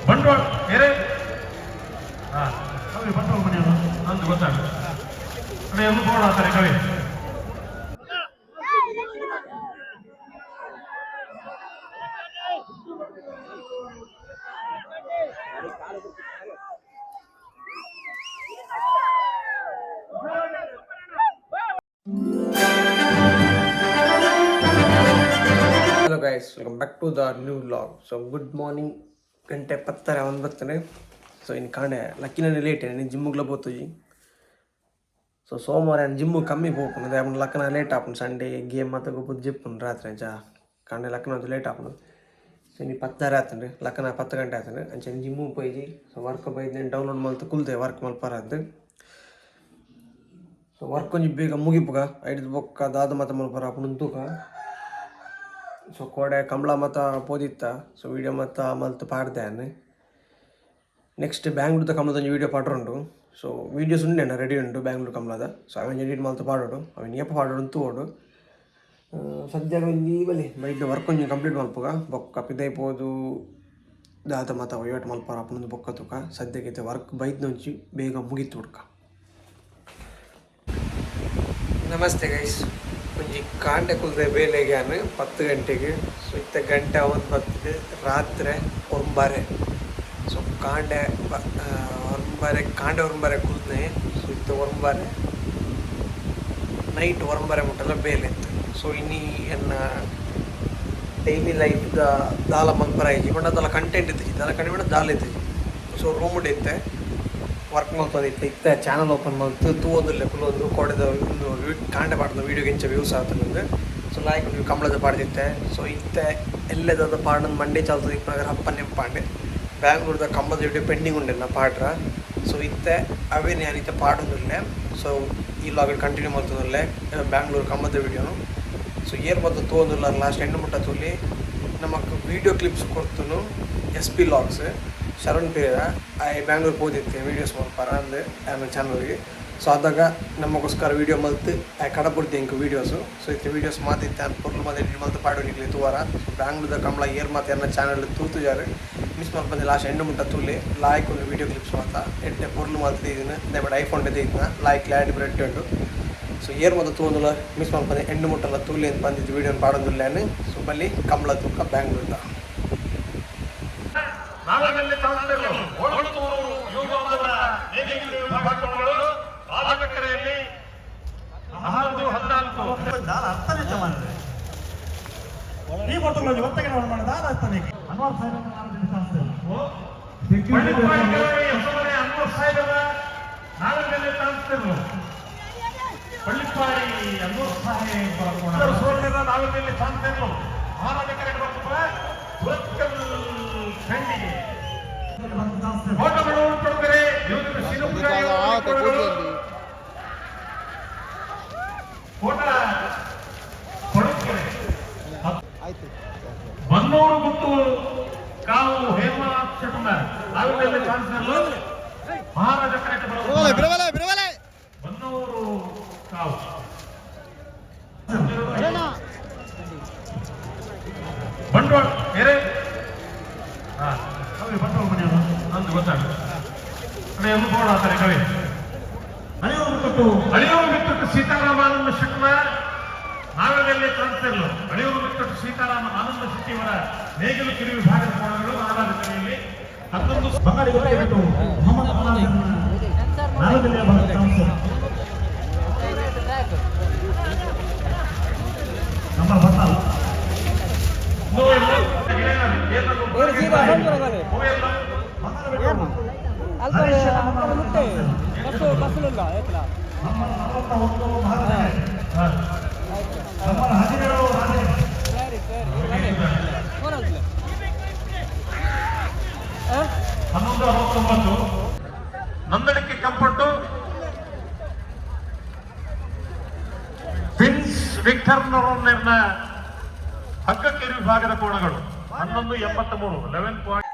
ಬಂಡವಾಳ ಬೇರೆ. ಹಾ, ಕವಿ ಬಂಡವಾಳ ಮನೆಯವರು ನಂದು ಗೊತ್ತಾಗ ಅದೇ ಎಲ್ಲ ಬೋರ್ಡ್ ಹಾಕ್ತಾರೆ ಕವಿ. Hello guys, welcome back to the new vlog. So good morning. ಗಂಟೆ 9:50. ಸೊ ಇನ್ನು ಕಾಂಡೆ ಲಕ್ಕಿನ ಲೇಟ್, ನೀನು ಜಿಮ್ಮುಗ್ಲ ಪೋತುಜಿ. ಸೊ ಸೋಮವಾರ ಜಿಮ್ಮು ಕಮ್ಮಿ ಪೋಪುಂಡು. ದಾಯೆ ಲಕ್ಕನ ಲೇಟ್ ಆಪುಂಡು. ಸಂಡೇ ಗೇಮ್ ಮಾತ ಗೊಬ್ಬುದು ಜೆಪ್ಪುಂಡು ರಾತ್ರಿ. ಅಂಚ ಕಾಂಡೆ ಲಕ್ಕನ ಲೇಟ್ ಆಪುಂಡು. ಸೊ ಇನ್ನು 10:30 ಆತುಂಡು, ಲಕ್ಕನ 10 ಗಂಟೆ ಆತುಂಡು. ಅಂಚ ಜಿಮ್ಮು ಪೋಯ್ಜಿ. ಸೊ ವರ್ಕ್ ಬೈದು ಡೌನ್ಲೋಡ್ ಮಲ್ತು ಕುಲ್ದೆ ವರ್ಕ್ ಮಲ್ಪರಾದ್. ಸೊ ವರ್ಕ್ ಒಂಜಿ ಬೇಗ ಮುಗಿಪುಗ, ಐಡ್ದ್ ಬೊಕ್ಕ ದಾದ ಮಾತ ಮಲ್ಪರ ಆಪುಂಡು ತೂಕ. ಸೊ ಕೋಡೆ ಕಂಬಳ ಮಾತ ಪೋದಿತ್ತ. ಸೊ ವೀಡಿಯೋ ಮಾತ ಮಲ್ತ್ ಪಾಡ್ದೆ. ನೆಕ್ಸ್ಟ್ ಬ್ಯಾಂಗ್ಳೂರ್ದ ಕಂಬಳದ ಒಂಜಿ ವೀಡಿಯೋ ಪಾಡ್ರುಂಡು. ಸೊ ವೀಡಿಯೋಸ್ ಉಂಡೆ, ರೆಡಿ ಉಂಡು ಬ್ಯಾಂಗ್ಳೂರ್ ಕಂಬಳದ. ಸೊ ಅವೆನ್ ಎಡಿಟ್ ಮಲ್ತ್ ಪಾಡೋಡು, ಅವೆನ್ ಏಪ ಪಾಡೋಡು ತೂವೊಡು. ಸದ್ಯ ಒಂಜಿ ಬಲೆ ಬೈಟ್ ವರ್ಕ್ ಒಂಜಿ ಕಂಪ್ಲೀಟ್ ಮಲ್ಪುಗ, ಬೊಕ್ಕ ಪಿದೈ ಪೋದು ದಾದ ಮಾತ ವಹಿವಾಟು ಮಲ್ಪರ ಆಪುಂಡು ಬೊಕ್ಕ ತೂಕ. ಸದ್ಯಕ್ಕೆ ವರ್ಕ್ ಬೈತ್ನ ಒಂಜಿ ಬೇಗ ಮುಗಿತು ಹುಡ್ಕ. ನಮಸ್ತೆ ಗೈಸ್. ಒಂಜಿ ಕಾಂಡೆ ಕುಲ್ದೆ ಬೇಲೆಗೆ ಆನ್ 10 ಗಂಟೆಗೆ. ಸೊ ಇತ್ತೆ ಗಂಟೆ ಅವನ್ ಬತ್ತಿದೆ ರಾತ್ರಿ 9. ಸೊ ಕಾಂಡೆ 9, ಕಾಂಡೆ 9 ಕುಲ್ದೆ. ಸೊ ಇತ್ತೆ 9, ನೈಟ್ 9 ಮುಟ್ಟಲ ಬೇಲೆ ಇತ್ತು. ಸೊ ಇನಿ ಎನ್ನ ಡೈಲಿ ಲೈಫ್ದ ದಾಲ ಮಲ್ಪರ ಇಜ್ಜಿ ಪಂಡ ದಾಲ ಕಂಟೆಂಟ್ ಇತ್ತಿಜಿ, ದಾಲ ಕಡಿಮೆ ದಾಲ ಇತ್ತಿಜಿ. ಸೊ ರೂಮ್ ಇತ್ತೆ ವರ್ಕ್ ಮಲ್ತೊಂದಿತ್ತೆ. ಇತ್ತೆ ಚಾನಲ್ ಓಪನ್ ಮಲ್ತು ತೂವೊಂದುಲ್ಲೆ ಕುಲೊಂದು. ಕೋಡೆದ ಒಂದು ಕಾಂಡೆ ಪಾಡ್ದ ವೀಡಿಯೋಗೆ ಎಂಚ ವ್ಯೂಸ್ ಆತುಂಡು. ಸೊ ಲಾಯ್ಕ್ ಒಂದು ಕಂಬಳದ ಪಾಡ್ದಿತ್ತೆ. ಸೊ ಇತ್ತೆ ಎಲ್ಲೆದಾದ ಪಾಡೊಂದು ಮಂಡೆ ಚಾಲ್ತದ ಇಪ್ಪುನಗ ಅಪ್ಪ ನೆಂಪಾಂಡೆ, ಬ್ಯಾಂಗ್ಳೂರ್ದ ಕಂಬಳದ ವೀಡಿಯೋ ಪೆಂಡಿಂಗ್ ಉಂಡೆಲ್ಲ ಪಾಡ್ರ. ಸೊ ಇತ್ತೆ ಅವೇನೆ ಯಾನ್ ಇತ್ತೆ ಪಾಡೊಂದುಲ್ಲೆ. ಸೊ ಈ ವ್ಲಾಗ್ ಕಂಟಿನ್ಯೂ ಮಲ್ತೊಂದುಲ್ಲೆ ಬ್ಯಾಂಗ್ಳೂರು ಕಂಬಳದ ವೀಡಿಯೋನು. ಸೊ ಏರ್ ಮಾತ ತೂವೊಂದುಲ್ಲ, ಲಾಸ್ಟ್ ಎಂಡ್ ಮುಟ್ಟ ತೂಲಿ. ನಮಕ್ ವೀಡಿಯೋ ಕ್ಲಿಪ್ಸ್ ಕೊರ್ತುನು ಎಸ್ ಪಿ ವ್ಲಾಗ್ಸ್ ಶರಣ್ ಪೇರ. ಆಯ್ ಬ್ಯಾಂಗ್ಳೂರ್ ಪೋದಿತ್ತೆ ವೀಡಿಯೋಸ್ ಮಲ್ಪರ ಅಂದ್ ಆಮೇಲೆ ಚಾನಲ್ಗೆ. ಸೊ ಅದಾಗ ನಮಗೋಸ್ಕರ ವೀಡಿಯೋ ಮಲ್ತ್ ಕಡಪುಡ್ತಿ ಎಂಕ್ ವೀಡಿಯೋಸು. ಸೊ ಇತ್ತೆ ವೀಡಿಯೋಸ್ ಮಾತಿತ್ತೆ ಅನ್ ಪೊರ್ಲು ಮಾತ ಎಡಿಟ್ ಮಲ್ತ್ ಪಾಡು ನಿಕ್ಲೆ ತೂವರ. ಬ್ಯಾಂಗ್ಳೂರ್ದ ಕಂಬಳ ಏರ್ ಮಾತ ಎನ್ನ ಚಾನಲ್ ತೂತುಜಾರು, ಮಿಸ್ ಮಲ್ಪಂದೆ ಲಾಸ್ಟ್ ಎಂಡ್ ಮುಟ್ಟ ತೂಲೆ. ಲಾಯ್ಕ್ ಉಂಡು ವೀಡಿಯೋ ಕ್ಲಿಪ್ಸ್ ಮಾತ, ಎಡ್ಡೆ ಪೊರ್ಲು ಮಲ್ತ್ ದೀದಿನ. ದಯಮಾಡಿ ಐಫೋನ್ ದೀದಿನ, ಲಾಯ್ಕ್ ಕ್ಲಾರಿಟಿ ಬ್ರೆಡ್ ಉಂಡು. ಸೊ ಏರ್ ಮಾತ ತೂವೊಂದುಲ್ಲ, ಮಿಸ್ ಮಲ್ಪಂದೆ ಎಂಡ್ ಮುಟ್ಟಲ ತೂಲೆ ಅಂತ ಬಂದಿದ್ದು ವೀಡಿಯೋನ ಪಾಡೊಂದುಲ್ಲೇನು. ಸೊ ಬಲ್ಲಿ ಕಂಬಳ ತೂಕ ಬ್ಯಾಂಗ್ಳೂರ್ದ. ನಾವಲ್ಲಿ ತಾಂಡರು ಹೊಳಲ್ತೂರು ಯುವಕರ ನೇಗಿಲು ವಿಭಾಗಗಳು ರಾಜಕರೆಯಲ್ಲಿ 11 14. ದಾಲ ಅರ್ಥನೇ ಮಾಡಿದ್ರೆ ಈ ಮೊಟ್ಟಗಳು ಒತ್ತಗೆ ಮಾಡ ದಾಲ ಅರ್ಥನೇ. ಅನ್ವರ್ ಸಾಹೇಬ್ ಪಳ್ಳಿಪ್ಪಾಯಿ ಹೊಸಮನೆ ಅನ್ವರ್ ಸಾಹೇಬರ ನಾಲ್ಕನೇ ತಾಂತಿರು. ಪಳ್ಳಿಪ್ಪಾಯಿ ಅನ್ವರ್ ಸಾಹೇಬ್ ಸುವರ್ಣರ ನಾಲ್ಕನೇ ಚಾನ್ಸೆಲ್ಲರು ಮಹಾರಾಜ ಕರೆಕ್ಟ್ ಬರ್ತಪ್ಪ ಸುರತ್ಕಲ್ ಖಂಡಿಗೆ ಫೋಟೋಗಳು ಕೊಡ್ತಾರೆ ಇವರು. ಶಿವಪುರ ಫೋಟೋ ಕೊಡುತ್ತಾರೆ. ಬನ್ನೂರು ಗುತ್ತು ಕಾವು ಹೇಮನಾಥ್ ಶೆಟ್ಟನ ನಾಲ್ಕನೇ ಚಾನ್ಸೆಲ್ಲರು ಮಹಾರಾಜ ಕರೆಕ್ಟ್ ಬರ್ತಪ್ಪ ಬನ್ನೂರು ಕಾವು. ಬಂಡವಾಳ ಬೇರೆ. ಹಾ, ಕವಿ ಬಂಡವಾಳ ಮನೆಯವರು ನಂದು ಗೊತ್ತಾಗ ಅದೇ ಎಲ್ಲ ಬೋರ್ಡ್ ಹಾಕ್ತಾರೆ ಕವಿ. ಹಳಿಯೂರು ಕೊಟ್ಟು. ಅಳಿಯೂರು ಬಿತ್ತಟ್ಟು ಸೀತಾರಾಮ ಆನಂದ ಶೆಟ್ಟನ ನಾಗರಲ್ಲಿ ಚಾನ್ಸೆಲ್ಲರು. ಅಳಿಯೂರು ಬಿತ್ತಟ್ಟು ಸೀತಾರಾಮ ಆನಂದ ಶೆಟ್ಟಿಯವರ ನೇಗಿಲು ಕಿರು ವಿಭಾಗದ ಕೋಣಗಳು ಮಹಾರಾಜ 11. ಬಂಗಾಳಿ ಬಿಟ್ಟು ಮೊಹಮ್ಮದ್ ಅಲಾವುದ್ದೀನ್ ನಾಲ್ಕನೇ ಭಾಗದ ಚಾನ್ಸರ್ ನಂಬರ್ ಬತ್ತಾಲ್. ಬಂಗಾಳ ಬಿಟ್ಟು ಹರೀಶ್ ನಂಬರ್ 41 ಮಹಾರಾಜ, ನಂಬರ್ 17 ರಾಜ. 11:69. ನಂದಳಿಕೆ ಕಂಪಟ್ಟು ಪ್ರಿನ್ಸ್ ವಿಕ್ಟರ್. ಪೀಟರ್ ನೊರೋನ್ನೆರ್ನ ಹಗ್ಗಕ್ಕೇರಿ ವಿಭಾಗದ ಕೋಣಗಳು 11.83, 11 ಪಾಯಿಂಟ್.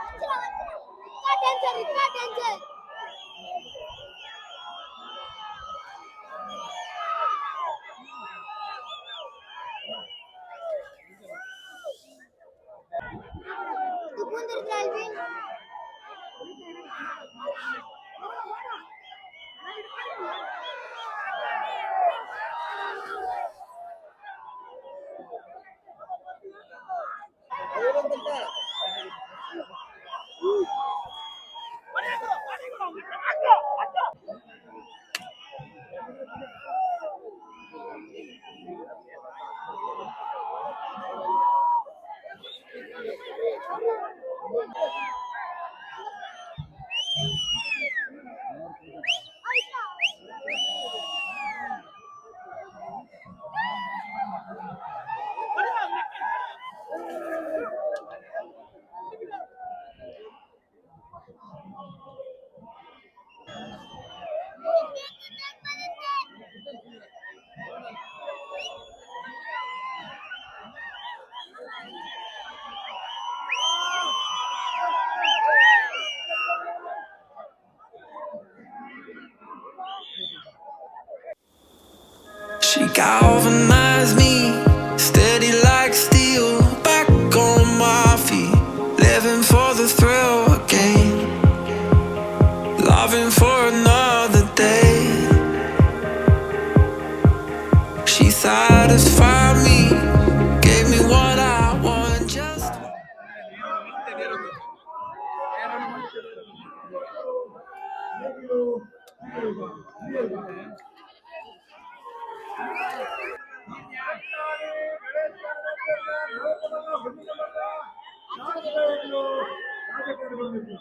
इतना टेंशन, इतना टेंशन. तू driving. She galvanized me, steady like steel, back on my feet, living for the thrill again, loving for another day. She satisfied me, gave me what I want, just. 11.86.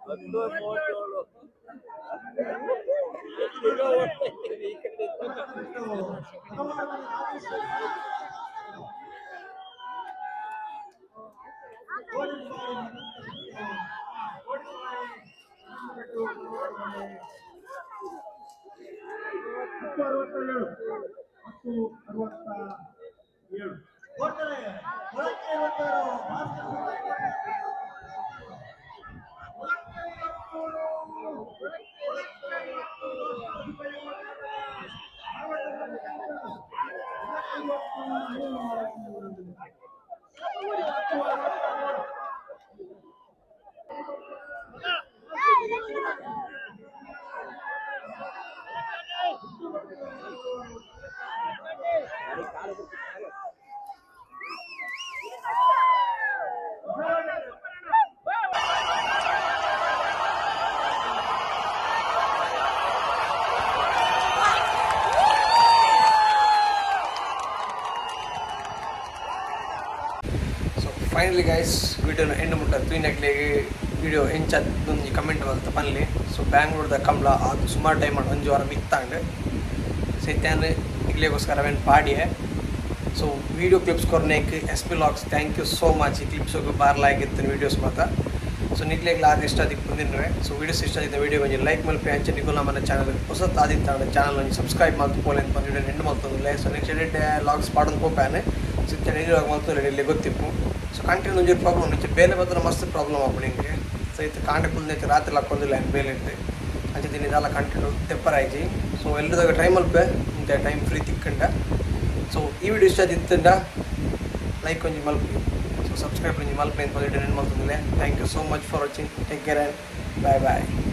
10.67, 10.67. ಕೊಟ್ಟರೆ ಕೊಳಕ್ಕೆ 26 Bhaskar. ಕೊಳಕ್ಕೆ 53, ಕೊಳಕ್ಕೆ 53. So finally guys, ವಿಡಿಯೋನ and ಮುಟ್ಟ ತೂಯಿನಕ್ಲೆಗ್ video ಎಂಚ ಒಂಜಿ comment ಮಲ್ತ ಪನ್ಲೆ. ಸೊ ಬ್ಯಾಂಗ್ಳೂರ್ದ ಕಂಬ್ಳ ಅದು ಸುಮಾರು time ಒಂಜಿ ವಾರ ಮಿತ್ತಾಂಡ್. ಸೊ ಇತ್ತೆ ನಿಕ್ಲೆಗೋಸ್ಕರ ಅವೇನು ಪಾಡಿಯೆ. ಸೊ ವೀಡಿಯೋ ಕ್ಲಿಪ್ಸ್ ಕೊರ್ನೇಕ್ S P vlogs, thank you so much. ಈ ಕ್ಲಿಪ್ಸ್ ಬಾರ್ ಲಾಯ್ಕ್ ಇತ್ತು ವೀಡಿಯೋಸ್ ಮಾತ. ಸೊ ನಿಕ್ಲೆಗ್ಲ ಆದ್ ಇಷ್ಟ ಆದಿಪ್ಪುಂದಿನ್ರೆ. ಸೊ ವೀಡಿಯೋಸ್ ಇಷ್ಟ ಆದಿತ್ತ ವೀಡಿಯೋ ಒಂಜಿ ಲೈಕ್ ಮಲ್ಪಿ. ಅಂಚೆ ನಿಕುಲು ನಮ್ಮನ ಚಾನಲ್ ಹೊಸತ್ ಆದಿತ್ತ ಚಾನಲ್ ಒಂಜಿ ಸಬ್ಸ್ಕ್ರೈಬ್ ಮಲ್ತು ಪೋಲೆ ಅಂತ ವಿಡಿಯೋ ಎಂಡ್ ಮಲ್ತೊಂದುಲ್ಲೆ. ಸೊ ನೆಕ್ಸ್ಟ್ ಎಡಿಟ್ ವ್ಲಾಗ್ಸ್ ಪಾಡೊಂದು ಪೋಪ್ಯಾನೆ. ಸೊ ಇತ್ತೆ ಡೈಲಿ ವ್ಲಾಗ್ ಮಲ್ತು ಇಲ್ಲಿ ಗೊತ್ತಿಪ್ಪು. ಸೊ ಕಂಟೆಂಟ್ ಒಂಜಿ ಪ್ರಾಬ್ಲಮ್ ಇತ್ತೆ, ಬೇಲೆ ಬತ್ತನ ಮಸ್ತ್ ಪ್ರಾಬ್ಲಮ್ ಆಪುಂಡು ಎಂಕ್. ಸೊ ಇತ್ತೆ ಕಾಂಡೆ ಕುಲ್ದೈತೆ, ರಾತ್ರಿ ಲಕ್ಕೊಂದಿಲ್ಲ ಬೇಲೆ ಇತ್ತೆ. ಅಂಚೆ ದಿನ ದಾಲ ಕಂಟೆಂಟ್ ತೆಪ್ಪರಾಯ್ಜಿ. ಸೊ ಎಲ್ಲದಾಗ ಟ್ರೈ ಮಲ್ಪೆ ಇಂತೆ ಟೈಮ್ ಫ್ರೀ ತಿಕ್ಕಂಡ. ಸೊ ಈ ವಿಡಿಯೋ ಇಷ್ಟ ಆದಿತ್ತಂಡ ಲೈಕ್ ಒಂಜಿ ಮಲ್ಪಿ. ಸೊ ಸಬ್ಸ್ಕ್ರೈಬ್ ಒಂಜಿ ಮಲ್ಪಿ ಅಂತ video ಮಲ್ತೊಂದುಲ್ಲೆ. Thank you so much for watching. Take care and bye bye.